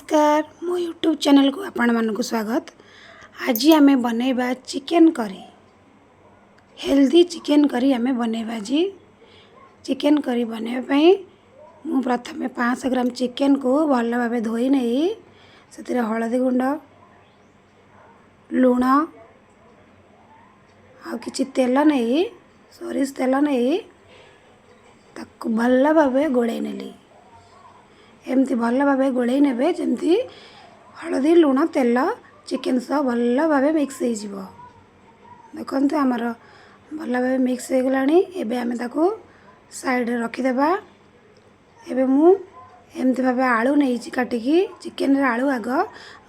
ନମସ୍କାର, ମୋ ୟୁଟ୍ୟୁବ୍ ଚ୍ୟାନେଲକୁ ଆପଣମାନଙ୍କୁ ସ୍ୱାଗତ। ଆଜି ଆମେ ବନେଇବା ଚିକେନ୍ କରି, ହେଲ୍ଦି ଚିକେନ୍ କରି ଆମେ ବନେଇବା ଆଜି। ଚିକେନ୍ କରି ବନେଇବା ପାଇଁ ମୁଁ ପ୍ରଥମେ 500 ଗ୍ରାମ ଚିକେନ୍କୁ ଭଲ ଭାବେ ଧୋଇ ନେଇ ସେଥିରେ ହଳଦୀ ଗୁଣ୍ଡ, ଲୁଣ ଆଉ କିଛି ତେଲ ନେଇ, ସୋରିଷ ତେଲ ନେଇ ତାକୁ ଭଲ ଭାବେ ଗୋଳେଇ ନେଲି। ଏମିତି ଭଲ ଭାବେ ଗୋଳେଇ ନେବେ ଯେମିତି ହଳଦୀ, ଲୁଣ, ତେଲ ଚିକେନ୍ ସହ ଭଲ ଭାବେ ମିକ୍ସ ହେଇଯିବ। ଦେଖନ୍ତୁ, ଆମର ଭଲ ଭାବେ ମିକ୍ସ ହେଇଗଲାଣି। ଏବେ ଆମେ ତାକୁ ସାଇଡ଼ରେ ରଖିଦେବା। ଏବେ ମୁଁ ଏମିତି ଭାବେ ଆଳୁ ନେଇଛି କାଟିକି, ଚିକେନରେ ଆଳୁ ଆଗ।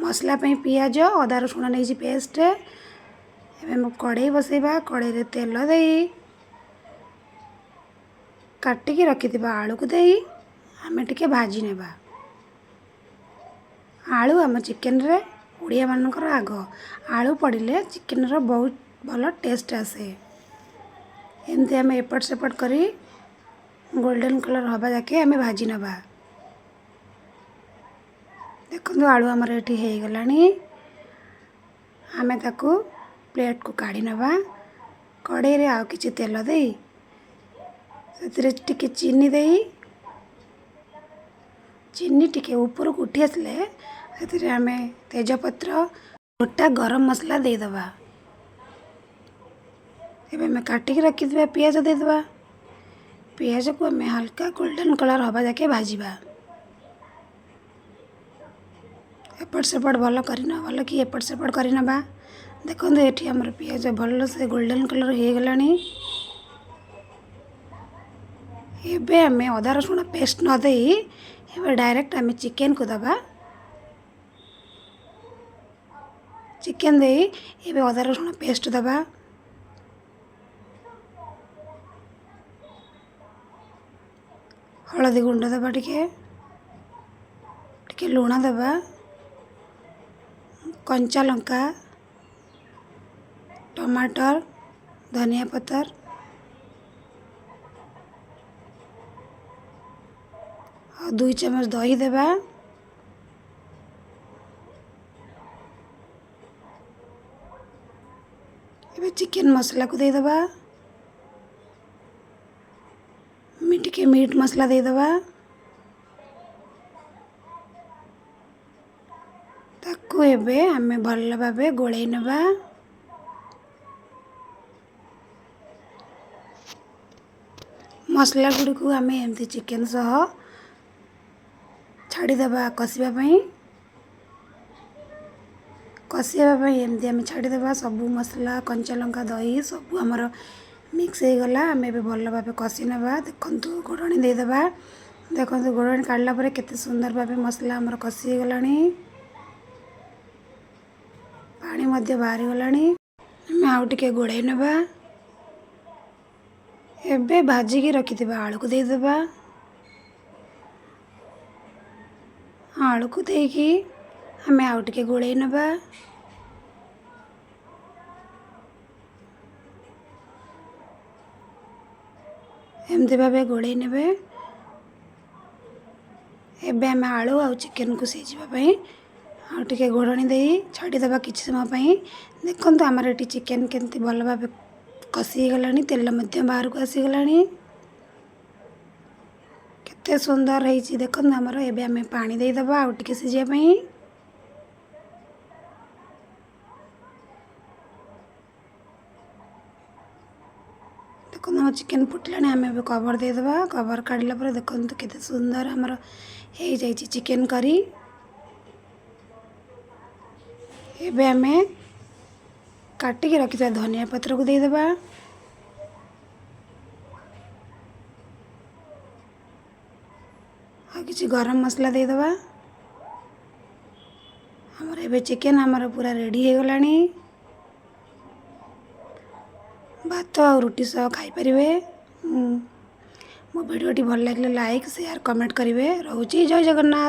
ମସଲା ପାଇଁ ପିଆଜ, ଅଦା ରସୁଣ ନେଇଛି ପେଷ୍ଟ। ଏବେ ମୁଁ କଢ଼େଇ ବସେଇବା। କଢ଼େଇରେ ତେଲ ଦେଇ କାଟିକି ରଖିଥିବା ଆଳୁକୁ ଦେଇ ଆମେ ଟିକେ ଭାଜି ନେବା। ଆଳୁ ଆମ ଚିକେନରେ ଓଡ଼ିଆମାନଙ୍କର ଆଗ, ଆଳୁ ପଡ଼ିଲେ ଚିକେନର ବହୁତ ଭଲ ଟେଷ୍ଟ ଆସେ। ଏମିତି ଆମେ ଏପଟ ସେପଟ କରି ଗୋଲ୍ଡେନ୍ କଲର୍ ହେବା ଯାକେ ଆମେ ଭାଜି ନେବା। ଦେଖନ୍ତୁ, ଆଳୁ ଆମର ଏଠି ହେଇଗଲାଣି। ଆମେ ତାକୁ ପ୍ଲେଟ୍କୁ କାଢ଼ି ନେବା। କଢ଼େଇରେ ଆଉ କିଛି ତେଲ ଦେଇ ସେଥିରେ ଟିକେ ଚିନି ଦେଇ, ଚିନି ଟିକେ ଉପରକୁ ଉଠି ଆସିଲେ ସେଥିରେ ଆମେ ତେଜପତ୍ର, ଗୋଟା ଗରମ ମସଲା ଦେଇଦେବା। ଏବେ ଆମେ କାଟିକି ରଖିଥିବା ପିଆଜ ଦେଇଦେବା। ପିଆଜକୁ ଆମେ ହାଲକା ଗୋଲ୍ଡେନ୍ କଲର୍ ହେବା ଯାକେ ଭାଜିବା। ଏପଟ ସେପଟ ଭଲ କରିନେବା, ଭଲ କି ଏପଟ ସେପଟ କରିନେବା। ଦେଖନ୍ତୁ, ଏଠି ଆମର ପିଆଜ ଭଲସେ ଗୋଲ୍ଡେନ୍ କଲର୍ ହେଇଗଲାଣି। ଏବେ ଆମେ ଅଦା ରସୁଣ ପେଷ୍ଟ ନ ଦେଇ ଏବେ ଡାଇରେକ୍ଟ ଆମେ ଚିକେନକୁ ଦେବା। ଚିକେନ୍ ଦେଇ ଏବେ ଅଦା ରସୁଣ ପେଷ୍ଟ ଦେବା। ହଳଦୀ ଗୁଣ୍ଡ ଦେବା, ଟିକେ ଟିକେ ଲୁଣ ଦେବା, କଞ୍ଚା ଲଙ୍କା, ଟମାଟର, ଧନିଆ ପତ୍ର ଆଉ 2 ଚାମଚ ଦହି ଦେବା। ଏବେ ଚିକେନ୍ ମସଲାକୁ ଦେଇଦେବା, ଟିକେ ମିଟ୍ ମସଲା ଦେଇଦେବା। ତାକୁ ଏବେ ଆମେ ଭଲ ଭାବେ ଗୋଳେଇ ନେବା। ମସଲା ଗୁଡ଼ିକୁ ଆମେ ଏମିତି ଚିକେନ୍ ସହ ଛାଡ଼ିଦେବା କଷିବା ପାଇଁ। କଷିବା ପାଇଁ ଏମିତି ଆମେ ଛାଡ଼ିଦେବା। ସବୁ ମସଲା, କଞ୍ଚା ଲଙ୍କା, ଦହି ସବୁ ଆମର ମିକ୍ସ ହେଇଗଲା। ଆମେ ଏବେ ଭଲ ଭାବେ କଷି ନେବା। ଦେଖନ୍ତୁ, ଘୋଡ଼ଣୀ ଦେଇଦେବା। ଦେଖନ୍ତୁ, ଘୋଡ଼ଣୀ କାଢ଼ିଲା ପରେ କେତେ ସୁନ୍ଦର ଭାବେ ମସଲା ଆମର କଷି ହେଇଗଲାଣି, ପାଣି ମଧ୍ୟ ବାହାରିଗଲାଣି। ଆମେ ଆଉ ଟିକେ ଗୋଳେଇ ନେବା। ଏବେ ଭାଜିକି ରଖିଥିବା ଆଳୁକୁ ଦେଇଦେବା। ଆଳୁକୁ ଦେଇକି ଆମେ ଆଉ ଟିକେ ଗୋଳେଇ ନେବା। ଏମିତି ଭାବେ ଗୋଳେଇ ନେବେ। ଏବେ ଆମେ ଆଳୁ ଆଉ ଚିକେନକୁ ସିଝିବା ପାଇଁ ଆଉ ଟିକେ ଘୋଡ଼ଣୀ ଦେଇ ଛାଡ଼ିଦେବା କିଛି ସମୟ ପାଇଁ। ଦେଖନ୍ତୁ, ଆମର ଏଠି ଚିକେନ କେମିତି ଭଲ ଭାବେ କଷି ହେଇଗଲାଣି, ତେଲ ମଧ୍ୟ ବାହାରକୁ ଆସିଗଲାଣି। କେତେ ସୁନ୍ଦର ହେଇଛି ଦେଖନ୍ତୁ ଆମର। ଏବେ ଆମେ ପାଣି ଦେଇଦେବା ଆଉ ଟିକେ ସିଝିବା ପାଇଁ। ଦେଖନ୍ତୁ, ଆମ ଚିକେନ୍ ଫୁଟିଲାଣି। ଆମେ ଏବେ କଭର୍ ଦେଇଦେବା। କଭର୍ କାଢ଼ିଲା ପରେ ଦେଖନ୍ତୁ କେତେ ସୁନ୍ଦର ଆମର ହେଇଯାଇଛି ଚିକେନ୍ କରି। ଏବେ ଆମେ କାଟିକି ରଖିଥିବା ଧନିଆ ପତ୍ରକୁ ଦେଇଦେବା ଆଉ କିଛି ଗରମ ମସଲା ଦେଇଦେବା। ଆମର ଏବେ ଚିକେନ୍ ଆମର ପୁରା ରେଡ଼ି ହେଇଗଲାଣି। ଭାତ ଆଉ ରୁଟି ସହ ଖାଇପାରିବେ। ମୋ ଭିଡ଼ିଓଟି ଭଲ ଲାଗିଲେ ଲାଇକ୍, ସେୟାର, କମେଣ୍ଟ କରିବେ। ରହୁଛି, ଜୟ ଜଗନ୍ନାଥ।